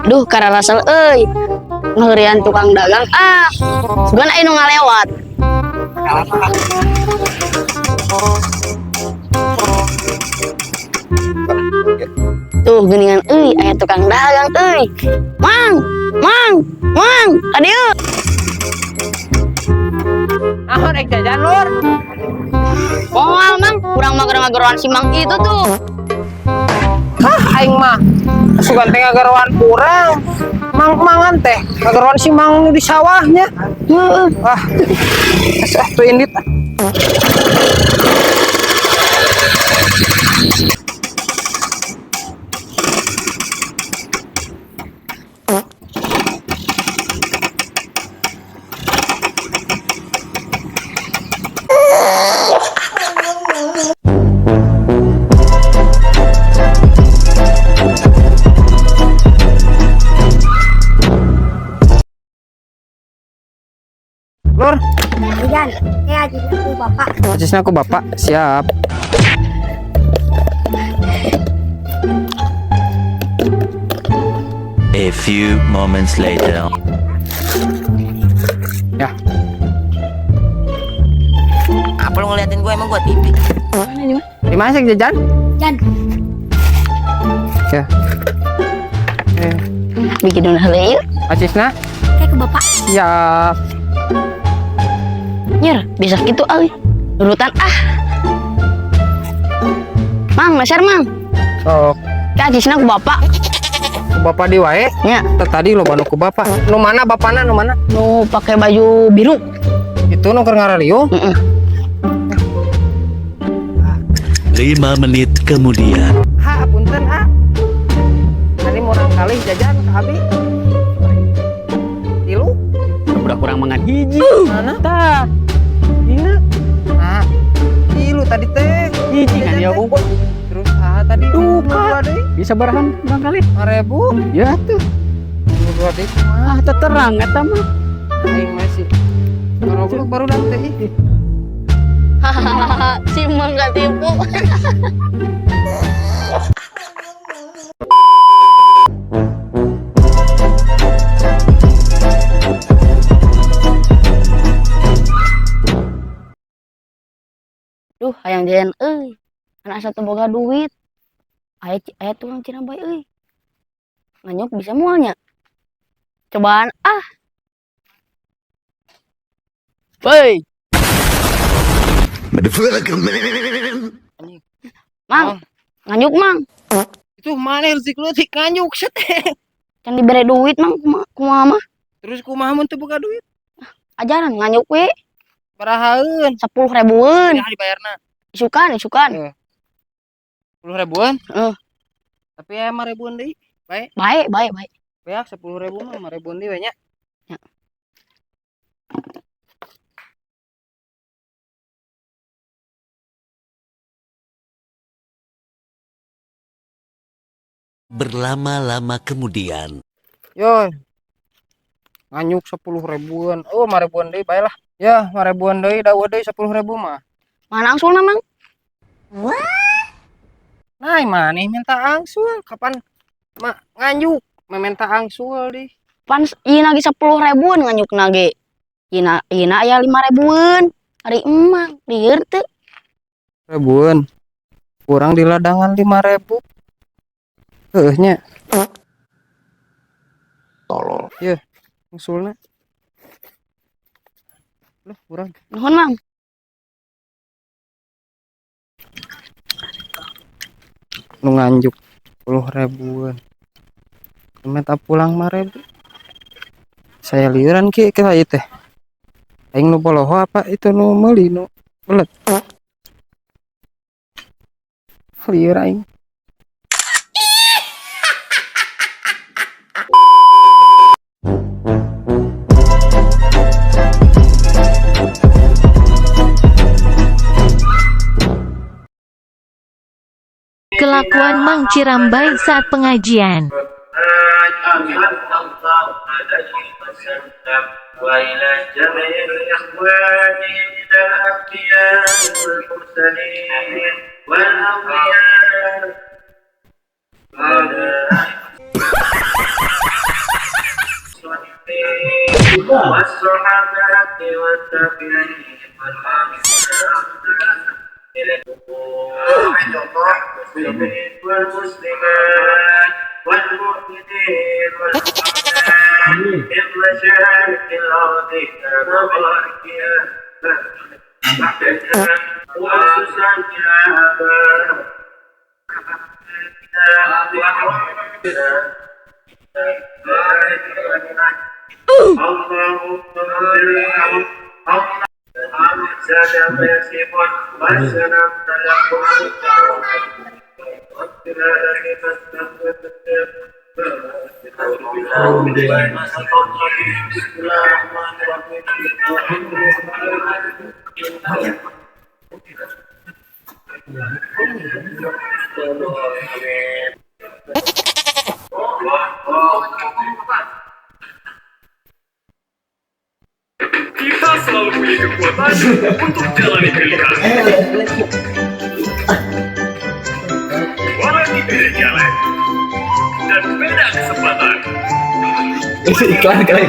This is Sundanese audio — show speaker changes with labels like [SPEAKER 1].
[SPEAKER 1] Duh, kararasel euy. Ngeheureuyan tukang dagang ah. Sugan aya nu ngalewat. Tuh geuningan euy, aya tukang dagang euy. Mang, mang, mang, ka dieu.
[SPEAKER 2] Naon rek jajan, Lur?
[SPEAKER 1] Moal, Mang, urang mah keur ngageroan si Mang itu tuh.
[SPEAKER 2] Hah, aing mah sugan teh ngagaroan kurang. Mang-mangan teh ngagaroan si Mang nu di sawahnya.
[SPEAKER 1] Heeh.
[SPEAKER 2] Wah. Geus ah tuh indit. Lur,
[SPEAKER 3] Jajan, ya jadi aku bapak.
[SPEAKER 2] acisna aku bapak, siap.
[SPEAKER 4] A few moments later.
[SPEAKER 2] Ya,
[SPEAKER 5] Apa lu ngeliatin gue, emang gue TV?
[SPEAKER 2] di mana sih jajan?
[SPEAKER 3] Jan,
[SPEAKER 2] Ya. Eh,
[SPEAKER 1] Bikin dulu heula yeuh.
[SPEAKER 2] acisna?
[SPEAKER 3] kayak ke bapak.
[SPEAKER 2] Siap.
[SPEAKER 1] Nyer, bisa gitu euy. Nurutan ah. Mang, meser Mang.
[SPEAKER 2] Sok,
[SPEAKER 1] Ka acisna ku bapak.
[SPEAKER 2] ku bapak di wae.
[SPEAKER 1] Nya,
[SPEAKER 2] Teh tadi lo nu ku bapak. Nu mana bapana nu mana?
[SPEAKER 1] nu pakai baju biru.
[SPEAKER 2] Itu nu keur ngarariung.
[SPEAKER 1] Heeh.
[SPEAKER 4] 5 menit kemudian.
[SPEAKER 2] Ha, punten ha. Tadi murang kali jajan ke abi. Tilu.
[SPEAKER 6] Udah kurang mangan hiji.
[SPEAKER 2] Mana?
[SPEAKER 6] Tah. Dina
[SPEAKER 2] Nah, tilu tadi teh.
[SPEAKER 6] hiji kan
[SPEAKER 2] Jajan
[SPEAKER 6] ya
[SPEAKER 2] teh.
[SPEAKER 6] unggul.
[SPEAKER 2] Terus ah tadi
[SPEAKER 6] Duh,
[SPEAKER 2] nu dua deui.
[SPEAKER 6] Bisa barahan bang kali.
[SPEAKER 2] 5.000.
[SPEAKER 6] Ya tuh.
[SPEAKER 2] Nu dua deui kumaha?
[SPEAKER 6] Ah, terang eta mah.
[SPEAKER 2] Aing masih baru baru teh ih.
[SPEAKER 1] Hahaha, si Mang gak tipu. Duh, hayang jajan euy. Anak asa teu boga duit. Aya aya tukang cirambay euy. Nganyuk bisa moal nya. Cobaan ah. Woi, Mang, nganyuk Mang.
[SPEAKER 2] Itu mana leutik-leutik nganyuk set.
[SPEAKER 1] Can dibere duit Mang, kumaha kumaha mah.
[SPEAKER 2] Terus kumaha mun teu boga duit?
[SPEAKER 1] Ajaran nganyuk we
[SPEAKER 2] Barahaeun.
[SPEAKER 1] 10 ribuan.
[SPEAKER 2] Ya dibayarna.
[SPEAKER 1] Isukan, isukan.
[SPEAKER 2] 10 ribuan.
[SPEAKER 1] Heeh.
[SPEAKER 2] Tapi aya 5 ribuan deui.
[SPEAKER 1] Baik, baik, baik.
[SPEAKER 2] Beak 10 ribu mah 5 ribuan deui we nya.
[SPEAKER 1] Ya.
[SPEAKER 4] Berlama-lama kemudian.
[SPEAKER 2] Yo. Nganyuk 10 ribuan. Oh, 5 ribuan deui bae lah. Ya, 5 ribuan deui da eueuh deui 10 ribu mah.
[SPEAKER 1] Mana angsulna Mang?
[SPEAKER 2] Nah, maneh minta angsul kapan ma nganyuk meminta angsul di.
[SPEAKER 1] Pan ieu lagi 10 ribuan nganyuk nage. Ina ina aya 5 ribuan. Ari emang lieur teu.
[SPEAKER 2] Ribuan. Kurang di ladangan 5 ribu. Heuh nya.
[SPEAKER 7] Tolol.
[SPEAKER 2] Yeuh, angsulna. Lah, kurang.
[SPEAKER 1] Nuhun Mang.
[SPEAKER 2] Nu nganjuk 10 ribuan. Minta pulang 5 ribu. Saya liuran ki ke ieu teh. Aing nu boloho apa itu nu meuli nu belet. Liur aing.
[SPEAKER 8] Kelakuan Mang Cirambay saat pengajian.
[SPEAKER 7] Kita selalu punya kekuatan untuk jalani pilihan. Walau beda jalan dan beda kesempatan.
[SPEAKER 9] Iklan kali.